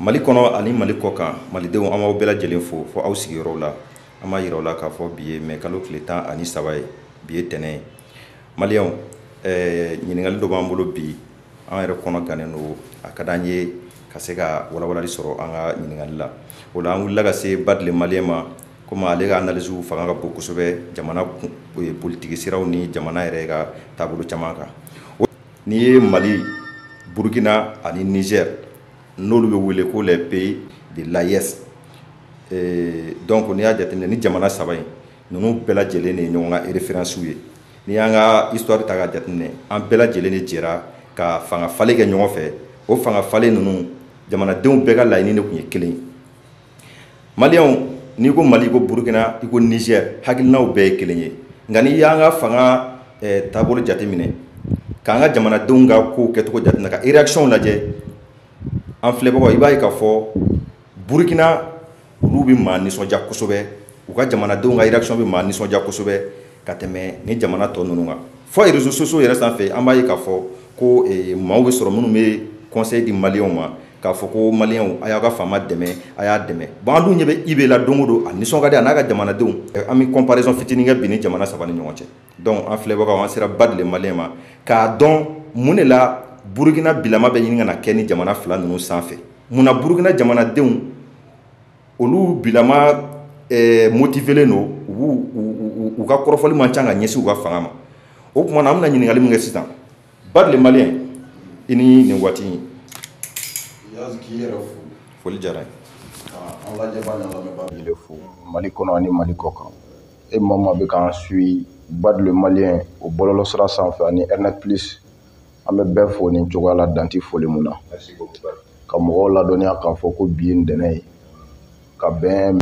Mali kɔnɔ ani Mali kɔ kan, malidenw, an b'aw bɛɛ lajɛlen fo fo aw sigiyɔrɔw la. An b'a yira aw la k'a fɔ bi ye mɛ kalo tile 13 ye, bi ye tɛnɛn ye. Maliyɛnw, ɲininkali dɔ b'an bolo bi, an yɛrɛ kɔnɔ gannen don, a ka d'an ye ka se ka walawalali sɔrɔ an ka ɲininkali la. O la, an wulila ka se Badile Maliyɛn ma, komi ale ka analyse fanga ka bon kosɛbɛ jamana politiki siraw ni jamana yɛrɛ ka taabolo caman kan. N'i ye Mali, Burukina ani Niger, n'olu bɛ wele ko les pays de l'AES, donc n'i y'a jateminɛ, ni jamana saba in ninnu bɛɛ lajɛlen de ye ɲɔgɔn ka référence ye. N'i y'an ka histoire ta k'a jateminɛ, an bɛɛ lajɛlen de jɛra ka fanga falen kɛ ɲɔgɔn fɛ. O fanga falen ninnu, jamanadenw bɛɛ ka laɲini de tun ye kelen ye. Maliyɛnw, n'i ko Mali, i ko Burukina, i ko Niger, hakilinaw bɛɛ ye kelen ye. Nka n'i y'an ka fanga taabolo jateminɛ, k'an ka jamanadenw ka kow kɛcogo jateminɛ, ka réaction lajɛ, an filɛbagaw, i b'a ye k'a fɔ Burukina, olu bɛ maa nisɔndiya kosɛbɛ, u ka jamanadenw ka réaction bɛ maa nisɔndiya kosɛbɛ ka tɛmɛ ni jamana tɔ ninnu kan. Fɔ réseaux sociaux yɛrɛ sanfɛ, an b'a ye k'a fɔ ko maaw bɛ sɔrɔ minnu bɛ conseil di maliyɛnw ma k'a fɔ ko maliyɛnw, a y'aw ka faama dɛmɛ, a y'a dɛmɛ. Bon, an dun ɲɛ bɛ IB la don o don, a nisɔn ka di a n'a ka jamanadenw. An bɛ comparaison fitinin kɛ bi ni jamana saba ni ɲɔgɔn cɛ. Donc an filɛbagaw, an sera Badile Maliyɛn ma k'a dɔn mun de la Burukina bilama bɛ ɲini ka na kɛ ni jamana fila ninnu sanfɛ. Munna Burukina jamanadenw, olu bilama motivelen don, u b'u u ka kɔrɔfɔli man ca ka ɲɛsin u ka fanga ma? O tuma na, an bɛna ɲininkali min kɛ sisan, Badile Maliyɛn, i ni nin waati in. Yaz, k'i yɛrɛ fo. Foli diyara n ye. An lajɛbaa ni lamɛnbaa bɛɛ fo, Mali kɔnɔ ani Mali kɔ kan. E maa maa bɛ k'an suit Badile Maliyɛn o bɔlɔlɔ sira sanfɛ ani Airnet Plus, an bɛ bɛɛ fo nin cogoya la, danti foli mun na. Merci beaucoup. Ka mɔgɔw ladɔnniya k'a fɔ ko bi ye ntɛnɛn ye ka bɛn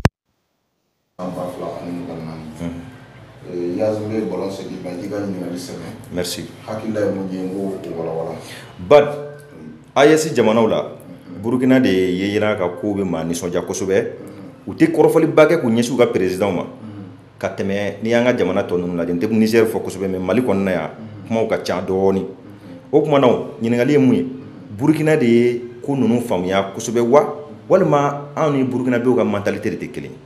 san 2024. Yaz, n bɛ ballon segin ma, i k'i ka ɲininkali sɛbɛn. Merci. Hakilila ye mun ye, n k'o walawala. Bad, AES jamanaw la, Burukina de ye yera ka kow bɛ maa nisɔndiya kosɛbɛ, u tɛ kɔrɔfɔliba kɛ k'u ɲɛsin u ka président ma ka tɛmɛ n'i y'an ka jamana tɔ ninnu lajɛ. N tɛ Niger fɔ kosɛbɛ, mais Mali kɔnɔna yan, kumaw ka ca dɔɔni. O tuma na, ɲininkali ye mun ye? Burukina de ye ko ninnu faamuya kosɛbɛ wa, walima anw ni Burukinabew ka mentalité de tɛ kelen ye?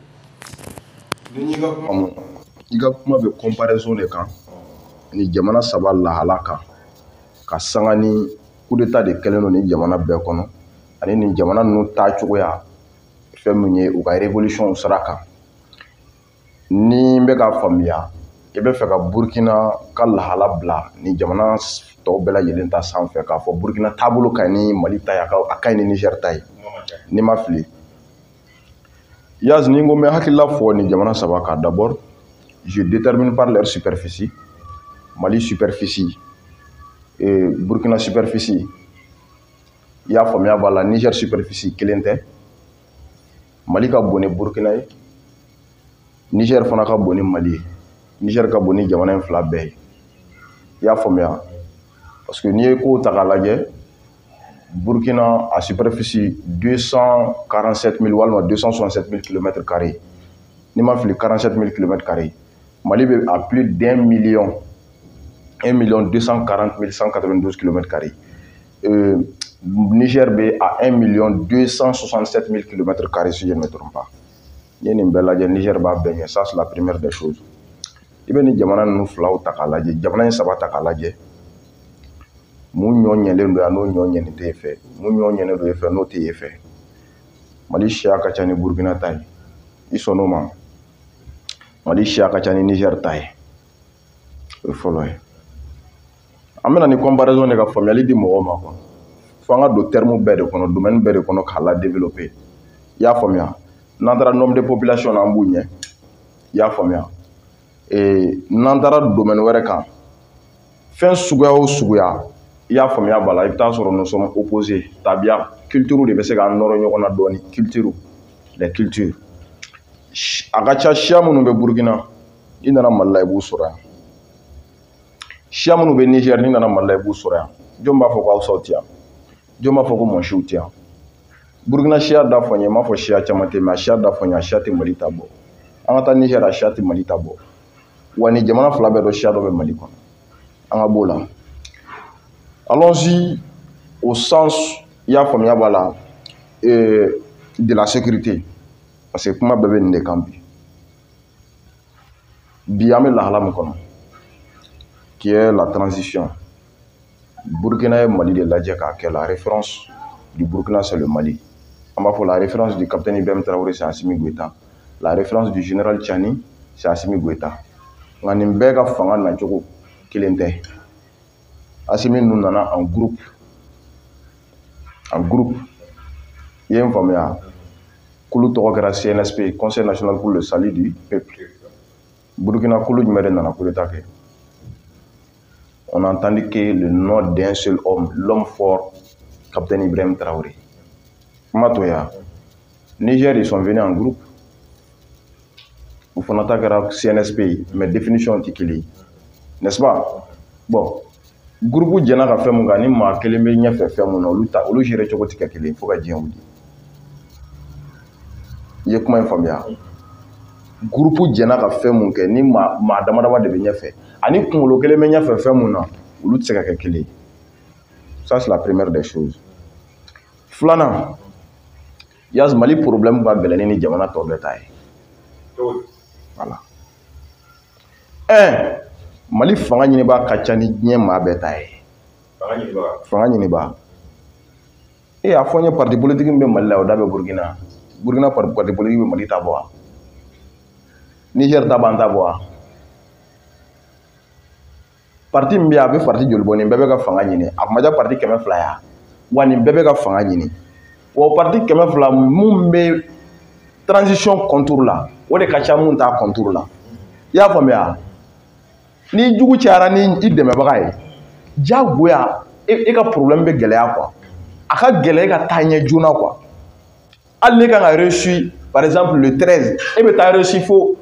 Ni y'i ka kuma, i ka kuma bɛ comparaison de kan ni jamana saba lahala kan, ka sanga ni coup d'état de kɛlen don ni jamana bɛɛ kɔnɔ, ani nin jamana ninnu taacogoya, fɛn min ye u ka révolution sira kan. Ni n bɛ k'a faamuya, i bɛ fɛ ka Burukina ka lahala bila ni jamana tɔw bɛɛ lajɛlen ta sanfɛ, k'a fɔ Burukina taabolo ka ɲi ni Mali ta ye, a ka ɲi ni Niger ta ye, n'i ma fili. Yaz, ni n ko n bɛ hakilila fɔ nin jamana saba kan, d'abord je détermine par leur superficie. Mali superficie et Burkina superficie, i y'a faamuya b'a la, Niger superficie kelen tɛ. Mali ka bon ni Burkina ye, Niger fana ka bon ni Mali ye, Niger ka bon ni jamana in fila bɛɛ ye, i y'a faamuya? Parce que n'i ye kow ta k'a lajɛ, Burkina a superficie 247 000 walima 267 000 km carrés, n'i ma fili 47 000 km carrés. Mali bɛ à plus d'un million, 1 million 240 192 km carrés. Niger bɛ à 1 million 267 000 km carrés, si je ne me trompe pas. N'i ye nin bɛɛ lajɛ, Niger b'a bɛɛ ɲɛ. Ça, c'est la première des choses. I bɛ nin jamana ninnu filaw ta k'a lajɛ, jamana in saba ta k'a lajɛ, mun ɲɔ ɲɛlen don yan, n'o ɲɔ ɲɛnen tɛ e fɛ? Mun ɲɔ ɲɛnen don e fɛ, n'o tɛ e fɛ? Mali siya ka ca ni Burukina ta ye, i sɔnn'o ma? Mali siya ka ca ni Niger ta ye, o ye fɔlɔ ye. An bɛna ni comparaison de ka faamuyali di mɔgɔw ma quoi. Fo an ka don terme bɛɛ de kɔnɔ, domaine bɛɛ de kɔnɔ, k'a la développer, i y'a faamuya? N'an taara nombre de population na, an b'u ɲɛ, i y'a faamuya? N'an taara domaine wɛrɛ kan, fɛn suguya o suguya, i y'a faamuya b'a la, i bɛ taa sɔrɔ nous sommes opposés. Tabiya, culture de bɛ se k'an nɔrɔ ɲɔgɔn na dɔɔni, culture, les cultures. A ka ca, siya minnu bɛ Burukina, n'i nana Mali la, i b'u sɔrɔ yan. Siya minnu bɛ Niger, n'i nana Mali la, i b'u sɔrɔ yan. Jɔn b'a fɔ ko Hausaw tɛ yan? Jɔn b'a fɔ ko Mɔsiw tɛ yan? Burukina siya da fɔ n ye, n m'a fɔ siya caman tɛ, mais a siya da fɔ n ye, a siya tɛ Mali ta bɔ. An ka taa Niger, a siya tɛ Mali ta bɔ. Wa ni jamana fila bɛɛ dɔ, siya dɔ bɛ Mali kɔnɔ. An ka b'o la, allons-y au sens, i y'a faamuya b'a la. de la sécurité, parce que kuma bɛɛ bɛ nin de kan bi. Bi an bɛ lahala min kɔnɔ, qui est la transition, Burkina ye Mali de lajɛ k'a kɛ. La référence du Burkina, c'est le Mali. An b'a fɔ la référence du capitaine Ibrahim Traoré, c'est Assimi Goïta. La référence du général Tchiani, c'est Assimi Goïta. Nka nin bɛɛ ka fanga nacogo kelen tɛ. Assimi ninnu nana en groupe, en groupe. I ye n faamuya? Kulu tɔgɔ kɛra CNSP, Conseil national pour le salut du peuple. Burkina, kulu jumɛn de nana coup d'état kɛ? On a entendu que le nom d'un seul homme, l'homme fort, capitaine Ibrahim Traoré. Kuma to ya. Niger, ils sont venus en groupe. U fana ta kɛra CNSP, mais définition tɛ kelen ye, n'est-ce pas? Bon, groupe jɛnna ka fɛn mun kan, ni maa kelen bɛ ɲɛfɛ fɛn mun na, olu ta, olu gérer cogo tɛ kɛ kelen ye fo ka diɲɛ wuli. I ye kuma in faamuya? Groupe jɛnna ka fɛn mun kɛ, ni maa dama dama de bɛ ɲɛfɛ ani kunkolo kelen bɛ ɲɛfɛ fɛn mun na, olu tɛ se ka kɛ kelen ye. Ça, c'est la première des choses. Filanan, Yaz, Mali problème ka gɛlɛn ni jamana tɔ bɛɛ ta ye. Voilà. Un, Mali fanga ɲinibaa ka ca ni diɲɛ maa bɛɛ ta ye. Fanga ɲinibaa. E y'a fɔ n ye, parti politique min bɛ Mali la, o da bɛ Burkina. Burkina parti politique bɛ Mali ta bɔ wa? Niger ta b'an ta bɔ wa? Parti min bɛ yen, a bɛ parti joli bɔ? Nin bɛɛ bɛ ka fanga ɲini. A kun ma ca parti 200 ya wa? Nin bɛɛ bɛ ka fanga ɲini. Wa o parti 200, mun bɛ transition contour la, o de ka ca mun t'a contour la. I y'a faamuya? Ni jugu cayara ni i dɛmɛbaga ye, diyagoya e ka problème bɛ gɛlɛya quoi. A ka gɛlɛya e ka taa ɲɛ joona quoi. Hali ne kan ka reçu par exemple le 13, e bɛ taa reçu fo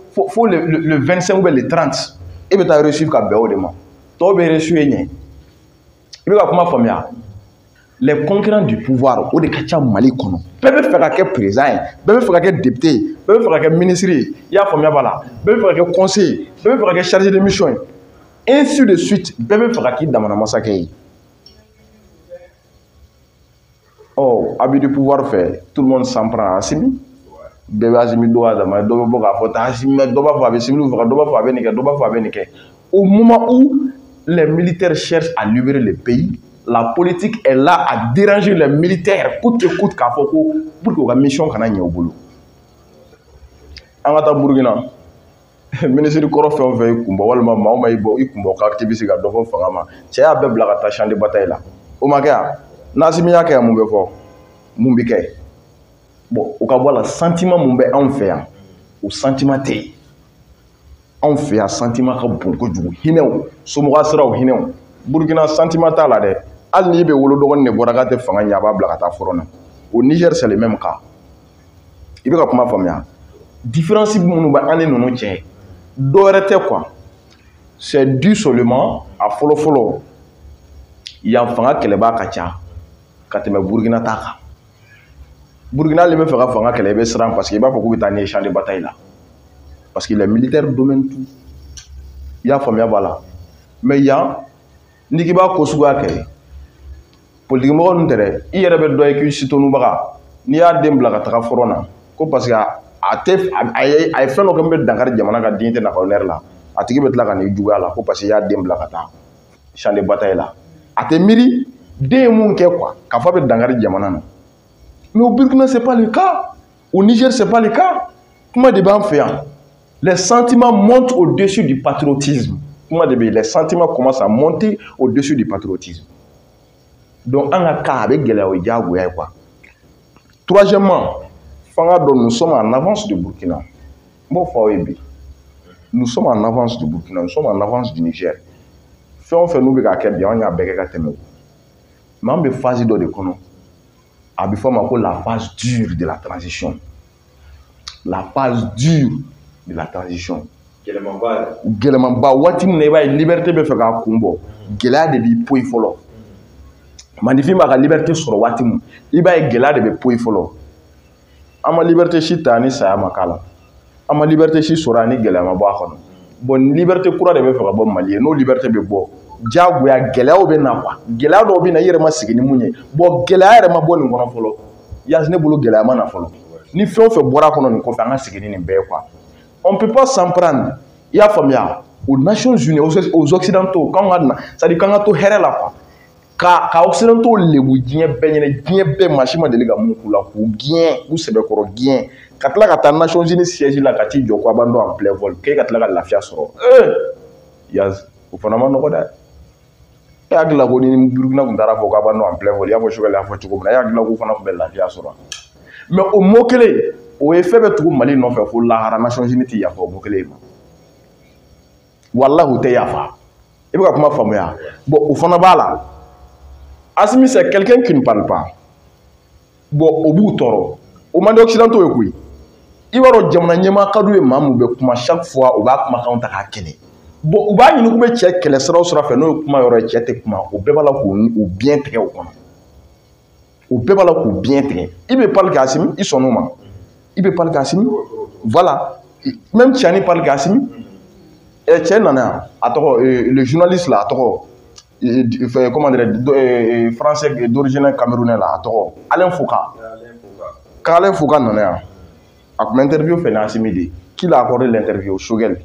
le 25 ou bien le 30, e bɛ taa reçu ka bɛn o de ma. Tɔw bɛ reçu e ɲɛ. I bɛ ka kuma faamuya? Les concurrents du pouvoir, o de ka ca Mali kɔnɔ. Bɛɛ bɛ fɛ ka kɛ président ye, bɛɛ bɛ fɛ ka kɛ député ye, bɛɛ bɛ fɛ ka kɛ ministre ye. I y'a faamuya b'a la? Bɛɛ bɛ fɛ ka kɛ conseiller ye, bɛɛ bɛ fɛ ka kɛ chargé de mission ye, ainsi de suite. Bɛɛ bɛ fɛ ka k'i damana masakɛ ye. Ɔ, abus de pouvoir fɛ, tout le monde s'en prend à Assimi. Bɛɛ bɛ Assimi dɔgɔ a dama ye. Dɔ bɛ bɔ k'a fɔ taa Assimi, dɔ b'a fɔ a bɛ civil faga, dɔ b'a fɔ a bɛ nin kɛ, dɔ b'a fɔ a bɛ nin kɛ. Au moment où les militaires cherchent à libérer le pays, la politique est là à déranger les militaires coûte que coûte, k'a fɔ ko pour que u ka mission kana ɲɛ u bolo. An ka taa Burukina, minisiri kɔrɔ fɛn o fɛn y'i kun bɔ, walima maa o maa y'i bɔ i kun bɔ ko activiste ka dɔ fɔ fanga ma, cɛ y'a bɛɛ bila ka taa champ de bataille la. O ma kɛ yan? N'Asimi y'a kɛ yan, mun bɛ fɔ? Mun bɛ kɛ? Bon, o ka bɔ a la. Sentiment mun bɛ anw fɛ yan, o sentiment tɛ yen. Anw fɛ yan, sentiment ka bon kojugu. Hinɛw, somɔgɔya siraw, hinɛw. Burukina, sentiment t'a la dɛ. Hali n'i bɛ wolo dɔgɔnin de bɔra k'a tɛ fanga ɲɛ, a b'a bila ka taa front na. Au Niger, c'est le même cas. I bɛ ka kuma faamuya? Différence minnu bɛ an ni ninnu cɛ, dɔ wɛrɛ tɛ quoi, c'est dû seulement a fɔlɔ fɔlɔ, yan fanga kɛlɛbaa ka ca ka tɛmɛ Burukina ta kan. Burukina, hali bɛ fɛ ka fanga kɛlɛ, i bɛ siran, parce que i b'a fɔ k'u bɛ taa n'i ye champ de bataille la, parce que les militaires dominent tout. I y'a faamuya b'a la? Mais yan, n'i k'i b'a ko suguya kɛ, politique mɔgɔ ninnu tɛ dɛ, i yɛrɛ bɛ dɔ ye k'i sitonubaga, n'i y'a den bila ka taga front na ko parce que a tɛ a ye fɛn dɔ kɛ min bɛ dankari jamana ka dignité n'a ka honneur la, a tigi bɛ tila ka n'i juguya la ko parce que i y'a den bila ka taa champ de bataille la. A tɛ miiri den ye mun kɛ quoi, k'a fɔ a bɛ dankari jamana na. Mais au Burkina, c'est pas le cas. Au Niger, c'est pas le cas. Kuma de b'an fɛ yan, les sentiments montent au-dessus du patriotisme. Kuma de bɛ yen, les sentiments commencent à monter au-dessus du patriotisme. Donc an ka cas, a bɛ gɛlɛya, o ye diyagoya ye quoi. Troisièmement, fanga dɔ, nous sommes en avance de Burkina. N b'o fɔ aw ye bi, nous sommes en avance de Burkina, nous sommes en avance du Niger. Fɛn o fɛn n'u bɛ k'a kɛ bi, anw y'a bɛɛ kɛ ka tɛmɛ o. Mais an bɛ phase dɔ de kɔnɔ, a bɛ fɔ o ma ko la phase dure de la transition. La phase dure de la transition, gɛlɛmanba. Waati min na i b'a ye liberté bɛ fɛ k'a kun bɔ, gɛlɛya de b'i poyi fɔlɔ. Manifin b'a ka liberté sɔrɔ waati min, i b'a ye gɛlɛya de bɛ poyi fɔlɔ. An ma liberté si ta ni saya ma k'a la, an ma liberté si sɔrɔ ni gɛlɛya ma bɔ a kɔnɔ. Bon, liberté kura de bɛ fɛ ka bɔ Mali ye. N'o liberté bɛ bɔ, diyagoya gɛlɛyaw bɛ na quoi. Gɛlɛya dɔw bɛ na, i yɛrɛ ma sigi ni mun ye. Bon, gɛlɛya yɛrɛ ma bɔ nin kɔnɔ fɔlɔ. Yaas, ne bolo gɛlɛya ma na fɔlɔ. Ni fɛn o fɛn bɔra a kɔnɔ nin kɔfɛ, an ka segin ni nin bɛɛ ye quoi. On peut pas s'en prendre, i y'a faamuya, aux Nations Unies, aux Occidentaux, k'an ka na, c'est à dire k'an ka to hɛrɛ la quoi. Ka Occidentaux lebu diɲɛ bɛɛ ɲɛna, diɲɛ bɛɛ, maa si ma deli ka mun k'u la, k'u gɛn, k'u sɛbɛkɔrɔ gɛn, ka tila ka taa Nations Unies siège la, ka t'i jɔ ko abandon en plein vol, k'e ka tila ka lafiya sɔrɔ. Yaas, o fana ma nɔgɔ dɛ. E hakili la ko ni Burukina tun taara fɔ ko abandon en plein vol, i y'a fɔ Choguel y'a fɔ cogo min na, e hakili la k'u fana tun bɛ lafiya sɔrɔ? Mais o mot kelen o ye fɛn bɛɛ tugu Mali nɔfɛ fo lahara. Nations Unies tɛ yafa o mot kelen ma, walahi, u tɛ yafa. I bɛ ka kuma faamuya? Bon, o fana b'a la. Assimi, c'est quelqu'un qui ne parle pas. Bon, o b'u tɔɔrɔ, o man di Occidentaux ye koyi. I b'a dɔn, jamana ɲɛmaa ka d'u ye maa mun bɛ kuma chaque fois, u b'a kumakanw ta k'a kɛlɛ. Bon, u b'a ɲini k'u bɛ cɛ kɛlɛ sira o sira fɛ, n'o ye kuma yɔrɔ ye, cɛ tɛ kuma. O bɛɛ b'a la k'u biɲɛ tigɛ o kɔnɔ, o bɛɛ b'a la k'u biɲɛ tigɛ. I bɛ parle qu'Assimi, i sɔnn'o ma, i bɛ parle qu'Assimi, voilà. Même Tiani parle qu'Assimi. Cɛ nana yan, a tɔgɔ, le journaliste là, a tɔgɔ, comment dire, français d'origine camerounais là, a tɔgɔ Alain Foka. K'Alain Foka nana yan, a tun bɛ interview fɛ ni Assimi de. Qui l'a accordé l'interview? Choguel.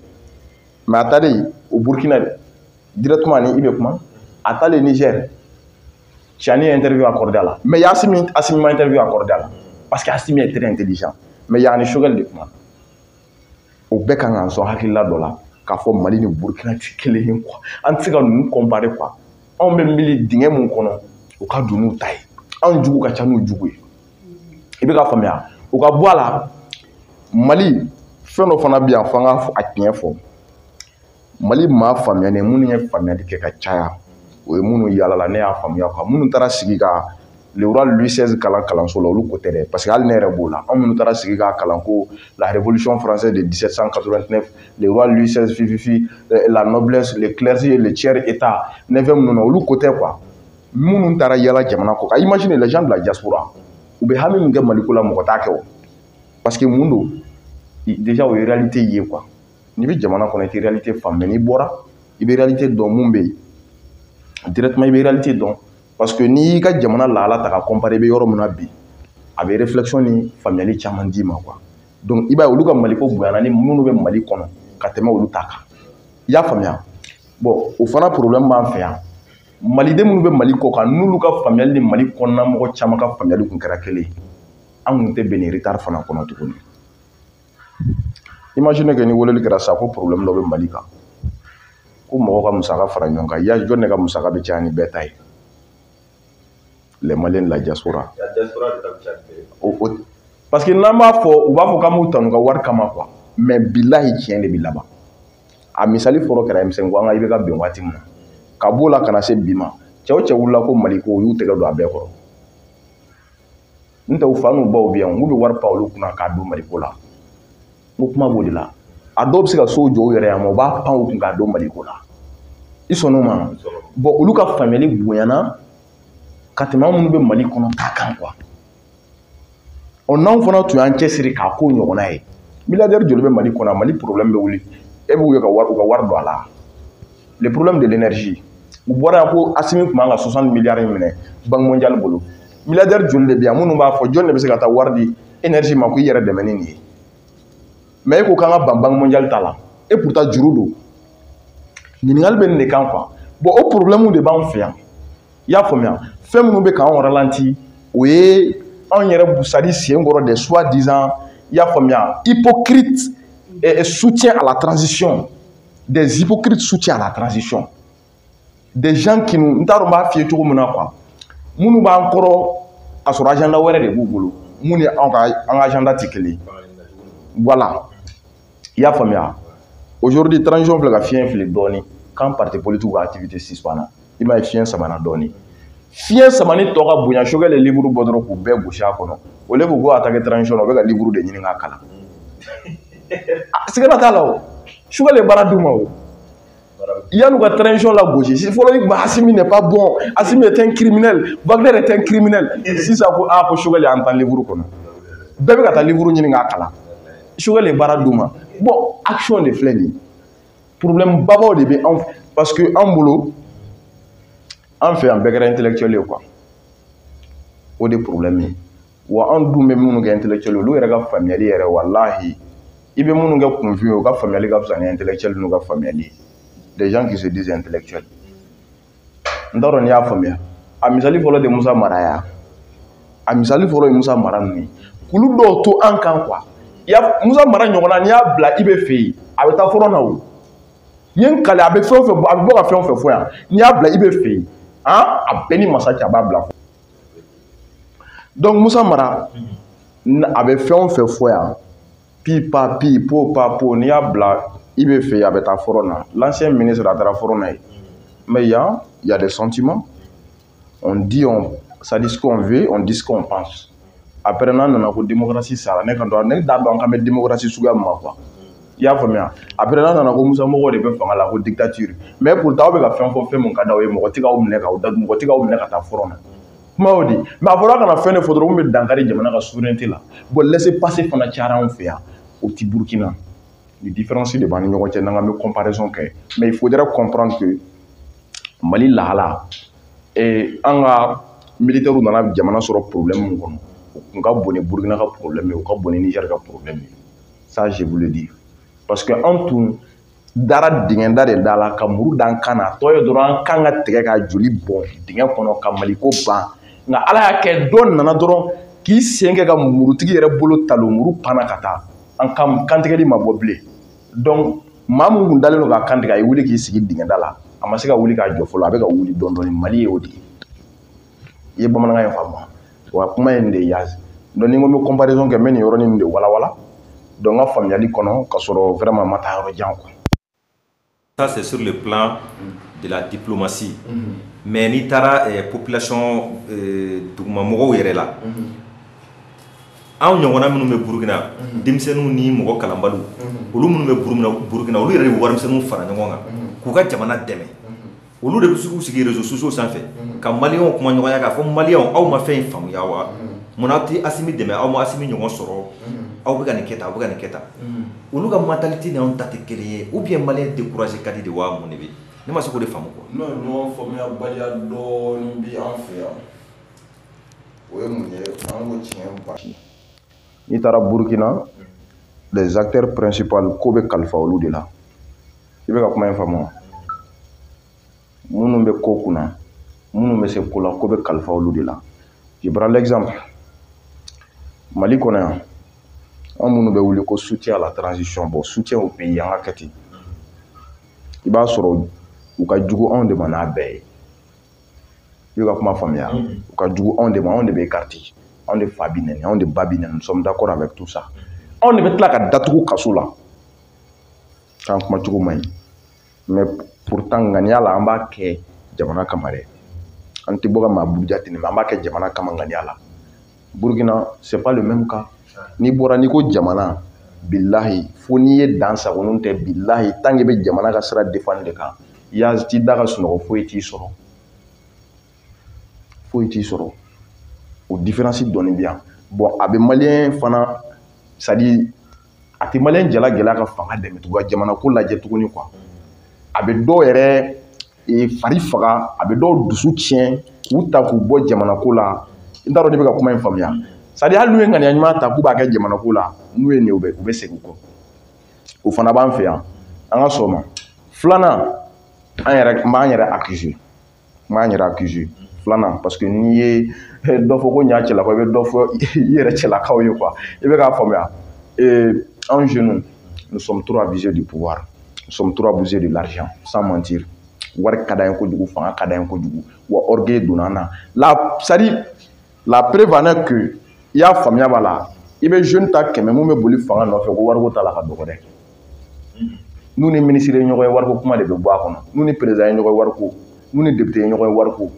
Mais a taalen au Burkina directement, ni i bɛ kuma, a taalen Niger, Tiani ye interview accordé a la. Mais Assimi, Assimi ma interview accordé a la parce que Assimi est très intelligent. Mais yanni Choguel de kuma, o bɛɛ kan k'an sɔn hakilila dɔ la k'a fɔ Mali ni Burkina tɛ kelen ye quoi. An tɛ se ka ninnu comparer quoi. Anw bɛ mili dingɛ mun kɔnɔ, o ka don n'u ta ye. Anw jugu ka ca n'u jugu ye, i bɛ ka faamuya? O ka bɔ a la. Mali fɛn dɔ fana bɛ yan, f'an ka a tiɲɛ fɔ. Mali maa faamuyalen minnu ye faamuyali kɛ ka caya, o ye minnu yaalala, ne y'a faamuya quoi, minnu taara sigi ka le roi Louis XVI kalan kalanso la, olu ko tɛ dɛ, parce que hali ne yɛrɛ b'o la. Anw minnu taara sigi k'a kalan ko la Révolution française de 1789, le roi Louis XVI, fififi, la noblesse, le clergé, le tiers état, neuvième ninnu na, olu ko tɛ quoi. Minnu taara yala jamana kɔ kan, imagine les gens de la diaspora, u bɛ hami min kɛ Maliko la, mɔgɔ t'a kɛ o. Parce que mun don? Déjà, o ye réalité ye quoi. N'i bɛ jamana kɔnɔ, i tɛ réalité faamu, mais n'i bɔra, i bɛ réalité dɔn. Mun bɛ yen directement, i bɛ réalité dɔn, parce que n'i y'i ka jamana lahala ta ka comparer i bɛ yɔrɔ min na bi, a bɛ réflexion ni faamuyali caman d'i ma quoi. Donc i b'a ye, olu ka Maliko bonyana ni minnu bɛ Mali kɔnɔ ka tɛmɛ olu ta kan, i y'a faamuya? Bon, o fana problème b'an fɛ yan. Maliden minnu bɛ Mali kɔ kan, n'olu ka faamuyali ni Mali kɔnɔna mɔgɔ caman ka faamuyali kun kɛra kelen ye, an kun tɛ bɛn nin retard fana kɔnɔ tuguni. Imagine que ni weleli kɛra sa ko problème dɔ bɛ Mali kan, ko mɔgɔw ka musaka fara ɲɔgɔn kan, ya jɔn de ka musaka bɛ caya ni bɛɛ ta ye? Les Maliens de la diaspora. O parce que n'an b'a fɔ, u b'a fɔ k'an b'u tanu ka wari kama quoi. Mais bilahi, tiɲɛ de bɛ laban. A misali fɔlɔ kɛra M5 ko an ka i bɛ ka bɛn waati min na, ka b'o la ka na se bi ma, cɛ o cɛ wulila ko Mali ko, u y'u tɛgɛ don a bɛɛ kɔrɔ. N tɛ u fa n'u baw bɛ yan, k'u bɛ wari pan olu kunna k'a don Maliko la. N ko kuma b'o de la. A dɔw bɛ se ka sow jɔ u yɛrɛ ye, ma u b'a pan u kun k'a don Maliko la. I sɔnn'o ma? Bon, olu ka faamuyali bonyana ka tɛmɛ anw minnu bɛ Mali kɔnɔ ta kan quoi. Ɔ, n'anw fana tun y'an cɛsiri k'a ko ɲɔgɔnna ye, milliardaire joli bɛ Mali kɔnɔ? Mali problème bɛ wuli, e b'u ye ka wari, u ka wari don a la. Le problème de l'énergie, u bɔra yan ko Assimi tun b'an ka 60 milliards in minɛ Banque mondiale bolo. Milliardaire joli de bɛ yan minnu b'a fɔ jɔn de bɛ se ka taa wari di énergie ma ko i yɛrɛ dɛmɛ ni nin ye? Mais e ko k'an ka ban Banque mondiale ta la, et pourtant juru don. Ɲininkali bɛ nin de kan quoi. Bon, o problème de b'anw fɛ yan, i y'a faamuya? Fɛn minnu bɛ k'anw ralenti, o ye anw yɛrɛ busali sen kɔrɔ des soi-disant, i y'a faamuya, hypocrite et soutien à la transition, des hypocrites soutien à la transition, des gens qui nous, n t'a dɔn n b'a f'i ye cogo min na quoi, minnu b'an kɔrɔ ka sɔrɔ agenda wɛrɛ de b'u bolo, mun ni anw ka, an ka agenda tɛ kelen ye. Voilà, i y'a faamuya? Aujourd'hui, transition filɛ ka fiɲɛ fili dɔɔni quand parti politique ka activité suspend, i m'a ye, fiɲɛ samana dɔɔni. Fiɲɛ samani tɔ ka bonya, Choguel ye livre bɔ dɔrɔn k'u bɛɛ gosi a kɔnɔ. Au lieu k'u ko attaquer transition na, u bɛ ka livre de ɲini k'a kalan. Sigana t'a la, o Choguel ye baara d'u ma. O yan'u ka transition la gosi, si fɔlɔ i kun bɛ Assimi n'est pas bon, Assimi est un criminel, Wagner est un criminel, sisan ko aa, ko Choguel y'an tan livre kɔnɔ, bɛɛ bɛ ka taa livre ɲini k'a kalan. Choguel ye baara d'u ma. Bon, action de filɛ nin ye. Problème babaw de bɛ anw, parce que an bolo, an fɛ yan, bɛɛ kɛra intellectuel ye quoi. O de problème ye. Wa an dun bɛ minnu kɛ intellectuel, olu yɛrɛ ka faamuyali yɛrɛ, walahi, i bɛ minnu kɛ kunfin ye, u ka faamuyali ka fisa ni intellectuel ninnu ka faamuyali ye. Des gens qui se disent intellectuels, n t'a dɔn n'i y'a faamuya. A misali fɔlɔ de Musa Mara ya, a misali fɔlɔ ye Musa Mara ninnu ye, k'olu dɔw to an kan quoi. Musa Mara ɲɔgɔnna, n'i y'a bila i bɛ fɛ yen, a bɛ taa front na. O n ye n kale, a bɛ fɛn o fɛn bɔ, a bɛ bɔ ka fɛn o fɛn fɔ yan, n'i y'a bila i bɛ fɛ yen, han, a bɛɛ ni masa cɛ, a b'a bila. Donc Musa Mara, a bɛ fɛn o fɛn fɔ yan, pi pa pi po pa po, n'i y'a bila i bɛ fɛ yen, a bɛ taa front na. L'ancien ministre, a taara front na yen. Mais yan, il y a des sentiments, on dit, on ça dit ce qu'on veut, on dit ce qu'on pense. Après, n'an nana ko démocratie sara, ne ka dɔn, ne t'a dɔn an kan bɛ démocratie suguya min ma quoi, i y'a faamuya. Après, n'an nana ko Musa mɔgɔw de bɛ fanga la, ko dictature, mais pourtant aw bɛ ka fɛn fɔ, fɛn mun ka d'aw ye, mɔgɔ tɛ k'aw minɛ k'aw datugu, mɔgɔ tɛ k'aw minɛ ka taa front na. Kuma y'o di, mais a fɔra a kana fɛn de fɔ dɔrɔn mun bɛ dankari jamana ka souveraineté la. Bon, laissez passer fana cayara anw fɛ yan, o ti Burukina. Ni différence de b'an ni ɲɔgɔn cɛ n'an k'an bɛ comparaison kɛ, mais il faudrait comprendre que Mali lahala, an ka militaires nana jamana sɔrɔ problème mun kɔnɔ, o kun ka bon ni Burukina ka problème ye, o ka bon ni Niger ka problème ye. Ça, je vous le dis, parce que an tun dara dingɛ da de da la ka muru d'an kan na, a tɔ ye dɔrɔn an kan ka tigɛ ka joli bɔn dingɛ kɔnɔ ka Maliko ban. Nka Ala y'a kɛ, dɔ nana dɔrɔn k'i sen kɛ ka murutigi yɛrɛ bolo talon, muru panna ka taa, an kan kantigɛli ma bɔ bilen. Donc maa mun kun dalen don k'a kan tigɛ, a ye wuli k'i sigi dingɛ da la, a ma se ka wuli k'a jɔ fɔlɔ, a bɛ ka wuli dɔɔni dɔɔni. Mali ye o de ye. I ye bamanankan in faamu wa? Kuma in de ya. Donc ni n ko n bɛ comparaison kɛ, n bɛ nin yɔrɔnin de walawala. Donc n ka faamuyali kɔnɔ, ka sɔrɔ vraiment ma taa yɔrɔ jan quoi. Ça, c'est sur le plan de la diplomatie. Mais n'i taara population dugumamɔgɔw yɛrɛ la, anw ɲɔgɔnna minnu bɛ Burukina, denmisɛnninw ni mɔgɔ kalanbaliw, olu minnu bɛ Burukina, olu yɛrɛ de bɛ warimisɛnninw fara ɲɔgɔn kan k'u ka jamana dɛmɛ. Olu de bɛ se k'u sigi réseaux sociaux sanfɛ ka maliyɛnw kuma ɲɔgɔnya k'a fɔ: maliyɛnw, aw ma fɛn in faamuya wa? Munna aw tɛ Asimi dɛmɛ? Aw ma Asimi ɲɔgɔn sɔrɔ, aw bɛ ka nin kɛ tan, aw bɛ ka nin kɛ tan. Olu ka mentalité ni anw ta tɛ kelen ye, ou bien maliyɛn découragé ka di de wa? Mun de bɛ? Ne ma se k'o de faamu quoi. Non, ɲɔgɔn faamuyabaliya dɔɔnin bi an fɛ yan. O ye mun ye? An ko tiɲɛ ba. N'i taara Burukina, les acteurs principaux, ko bɛ kalifa olu de la. I bɛ ka kuma in faamu wa? Minnu bɛ ko kunna, minnu bɛ se ko la, ko bɛ kalifa olu de la. Je prends l'exemple, Mali kɔnɔ yan, an minnu bɛ wuli ko soutien à la transition, bon, soutien au pays, an ka kɛ ten, i b'a sɔrɔ u ka jugu anw de ma n'a bɛɛ ye. I bɛ ka kuma faamuya? U ka jugu anw de ma, anw de bɛ écarter, anw de fa bi nɛni, anw de ba bi nɛni. Nous sommes d'accord avec tout ça. Anw de bɛ tila ka datugu kaso la k'an kumacogo man ɲi. Mais pourtant, ŋaniya la, an b'a kɛ jamana kama dɛ. An tɛ bɔ ka maa buruja ten, mais an b'a kɛ jamana kama ŋaniya la. Burukina, c'est pas le même cas. N'i bɔra, n'i ko jamana, bilahi, fo n'i ye dan sago n'o tɛ, bilahi, tant que i bɛ jamana ka sira défendre de kan, ya t'i da ka sunɔgɔ, foyi t'i sɔrɔ, foyi t'i sɔrɔ. O différence dɔɔni bɛ yan. Bon, a bɛ maliyɛn fana, c'est à dire a tɛ maliyɛn jala gɛlɛya ka fanga dɛmɛ tugun, ka jamana ko lajɛ tuguni quoi. A bɛ dɔw yɛrɛ fari faga, a bɛ dɔw dusu tiɲɛ k'u ta k'u bɔ jamana ko la. N t'a dɔn n'i bɛ ka kuma in faamuya. C'est à dire hali n'u ye ŋaniya ɲuman ta k'u b'a kɛ jamana ko la, n'u ye nin ye, u bɛ segin u kɔ. O fana b'an fɛ yan, an ka sɔn o ma. Filanan, an yɛrɛ, n b'an yɛrɛ accuser, n b'an yɛrɛ accuser filanan, parce que n'i ye dɔ fɔ ko ɲa cɛlakaw, i bɛ dɔ fɔ i yɛrɛ cɛlakaw ye quoi. I bɛ k'a faamuya? Anw jeunes, nous sommes trop abusés du pouvoir, nous sommes trop abusés de l'argent, sans mentir. Wari ka d'an ye kojugu, fanga ka d'an ye kojugu, wa orgueil donna an na la. C'est à dire la preuve en est que, i y'a faamuya b'a la, i bɛ jeune ta 100 mun bɛ boli fanga nɔfɛ ko wariko t'a la, ka dɔgɔ dɛ. N'u ni minisiri ye ɲɔgɔn ye, wariko kuma de bɛ bɔ a kɔnɔ. N'u ni président ye ɲɔgɔn ye, wariko. N'u ni député ye ɲɔgɔn ye, wariko.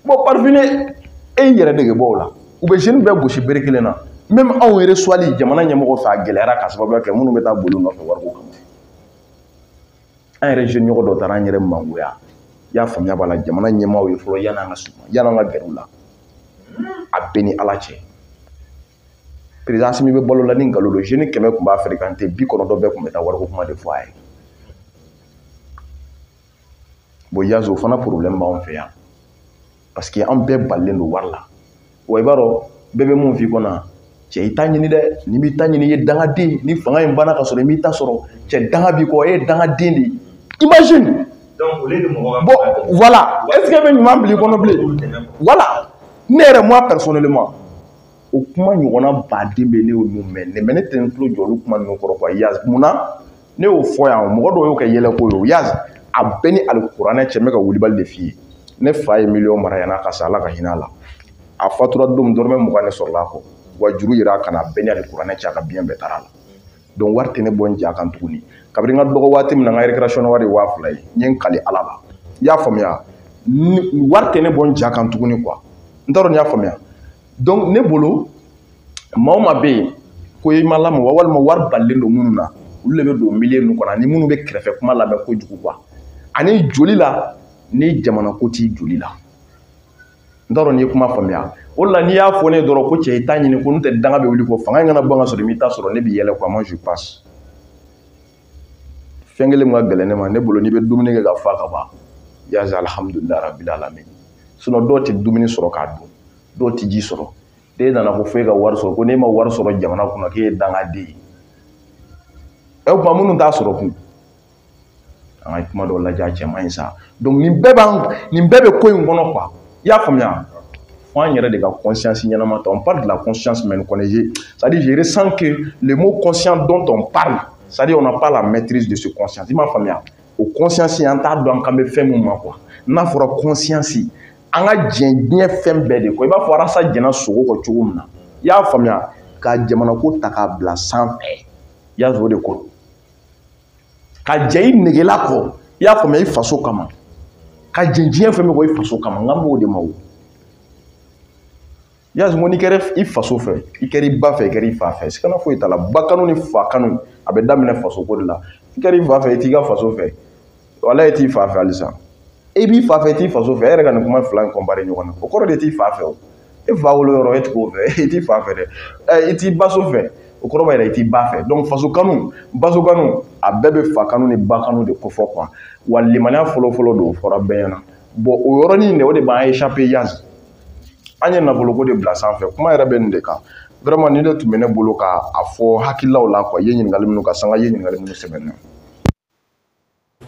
Bon, par finir, e y'i yɛrɛ dege bɔ o la, u bɛ jeune bɛɛ gosi bere kelen na. Même anw yɛrɛ suwali jamana ɲɛmɔgɔ fɛ, a gɛlɛyara ka sababuya kɛ minnu bɛ taa boli nɔfɛ wariko kama. An yɛrɛ jeune ɲɔgɔn dɔ taara an yɛrɛ mangoya, i y'a faamuya b'a la, jamana ɲɛmaaw ye fɔlɔ, yan'an ka suma, yan'an ka gɛrɛ u la. A bɛɛ ni Ala cɛ, président Asimi bɛ balo la ni nkalon don. Jeune 100 tun b'a fréquenter, 90 bɛɛ tun bɛ taa wariko kuma de fɔ a ye. Bon, yazo, o fana problème b'anw fɛ yan, parce que an bɛɛ balilen don wari la. Wa i b'a dɔn, Bɛɛ bɛ mun f'i kɔnɔ, cɛ i t'a ɲini dɛ, n'i m'i ta ɲini i ye dangaden, ni fanga in banna ka sɔrɔ i m'i ta sɔrɔ, cɛ danga b'i kɔ, e ye dangaden de ye. Imagine. Donc au lieu de mɔgɔ ka Bon, voilà, est-ce que bɛ ɲuman bila i kɔnɔ bilen? Voilà, ne yɛrɛ, moi personnellement, o kuma ɲɔgɔnna baden bɛ, ne y'olu mɛn ne, mais ne tɛ n tulo jɔ olu kuma ninnu kɔrɔ quoi. Yaz, munna ne y'o fɔ yan? Mɔgɔ dɔw y'o kɛ yɛlɛko ye o. Yaz, a bɛɛ ni alikuranɛ cɛ, n bɛ ka wulibali de f'i ye. Ne fa ye miliyɔn mara yan'a ka sa, Ala ka hinɛ a la. A fatura don min, dɔrɔmɛ 20 de sɔrɔla a kɔ, wa juru yira a kana, bɛɛ ni alikuranɛ cɛ, a ka biɲɛ bɛɛ taara a la. Donc wari tɛ ne bɔ n ja kan tuguni. Kabini n ka dɔgɔ waati min na, n ka récréation wari ye 2000 ye, n ye n kali Ala la. I y'a faamuya? Wari tɛ ne bɔ n ja kan tuguni quoi. N t'a dɔn n'i y'a faamuya. Donc ne bolo, maa o maa bɛ yen ko i ma lamɔ walima wari balilen don minnu na, olu de bɛ don milieu ninnu kɔnɔ, ani minnu bɛ kɛrɛfɛ kuma lamɛn kojugu quoi. Ani joli la, ni jamana ko t'i joli la. N t'a dɔn n'i ye kuma faamuya. O de la n'i y'a fɔ ne ye dɔrɔn ko cɛ i t'a ɲini, ko n'o tɛ danga bɛ wuli ko fanga in kana bɔ ka sɔrɔ i m'i ta sɔrɔ, ne b'i yɛlɛ quoi. Moi je passe. Fɛn kelen min ka gɛlɛn ne ma, ne bolo, n'i bɛ dumuni kɛ ka fa ka ban, yaza alhamdulilayi rabil alamin. Sinon dɔw tɛ dumuni sɔrɔ k'a dun, dɔw tɛ ji sɔrɔ. N'e nana ko fo e ka wari sɔrɔ, ko n'e ma wari sɔrɔ jamana kɔnɔ k'e ye dangaden ye, ɛ o tuma minnu t'a sɔrɔ kun, an ka kuma dɔw lajɛ, a cɛ man ɲi sa. Donc nin bɛɛ b'an, nin bɛɛ bɛ ko in kɔnɔ quoi. I y'a faamuya? Fo an yɛrɛ de ka conscience ɲɛnama ta. On parle de la conscience, mais nous connaissons, c'est-à-dire je ressens que le mot conscient dont on parle, c'est-à-dire on n'a pas la maîtrise de ce conscience. I m'a faamuya? O conscience, an t'a dɔn an kan bɛ fɛn mun ma quoi. N'a fɔra conscience, an ka jɛn diɲɛ fɛn bɛɛ de kɔ. I b'a fɔ arasa jɛnna sogo kɔ cogo min na, i y'a faamuya? Ka jamana ko ta k'a bila sanfɛ, i y'a sɔrɔ o de ko ka jɛ i negela kɔ, i y'a faamuya, i faso kama, ka jɛn diɲɛ fɛn bɛɛ kɔ i faso kama. N kan b'o de ma o. I y'a sɔrɔ n'i kɛra i faso fɛ, i kɛra i ba fɛ, i kɛra i fa fɛ, sigana foyi t'a la. Ba kanu ni fa kanu, a bɛ daminɛ faso ko de la. I kɛra i fa fɛ, i t'i ka faso fɛ, wala i t'i fa fɛ halisa. E b'i fa fɛ, i t'i faso fɛ. E yɛrɛ ka nin kuma fila in comparer ɲɔgɔn na, o kɔrɔ de t'i fa fɛ o. E fa wolo yɔrɔ, e ti k'o fɛ, i t'i fa fɛ dɛ. Ɛ, i t'i baso fɛ, o kɔrɔ b'a yira i t'i ba fɛ. Donc faso kanu, baso kanu, a bɛɛ bɛ fa kanu ni ba kanu de kofɔ quoi. Wa limaniya fɔlɔ-fɔlɔ don, o fɔra bɛɛ ɲɛna. Bon, o yɔrɔnin de, o de b'an échapper Yaz. An ye nafoloko de bila sanfɛ, kuma yɛrɛ bɛ nin de kan. Vraiment nin de tun bɛ ne bolo k'a fɔ hakililaw la quoi. I ye ɲininkali minnu ka sanga, i ye ɲininkali minnu sɛbɛn na.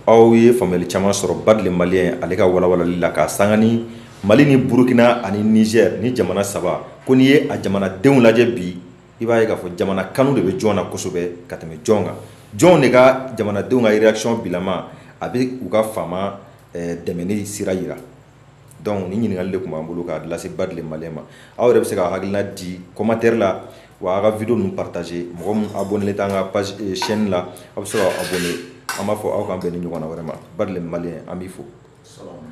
Aw ye faamuyali caman sɔrɔ Badile Malien ale ka walawalali la, k'a sanga ni Mali ni Burukina ani Niger ni jamana saba ko n'i ye a jamanadenw lajɛ bi, i b'a ye k'a fɔ jamana kanu de bɛ jɔn na kosɛbɛ ka tɛmɛ jɔn kan. Jɔn de ka jamanadenw ka réaction bilama a bɛ u ka faama dɛmɛni sira yira. Donc ni ɲininkali de tun b'an bolo k'a lase Badile Malien ma. Aw yɛrɛ bɛ se ka hakilina di commentaire la, wa aw ka vidéo ninnu partager. Mɔgɔ min abonné t'an ka page chaîne la, aw bɛ se ka abonné. An b'a fɔ aw k'an bɛn ni ɲɔgɔnna wɛrɛ ma. Badile Malien, an b'i fo. Salam.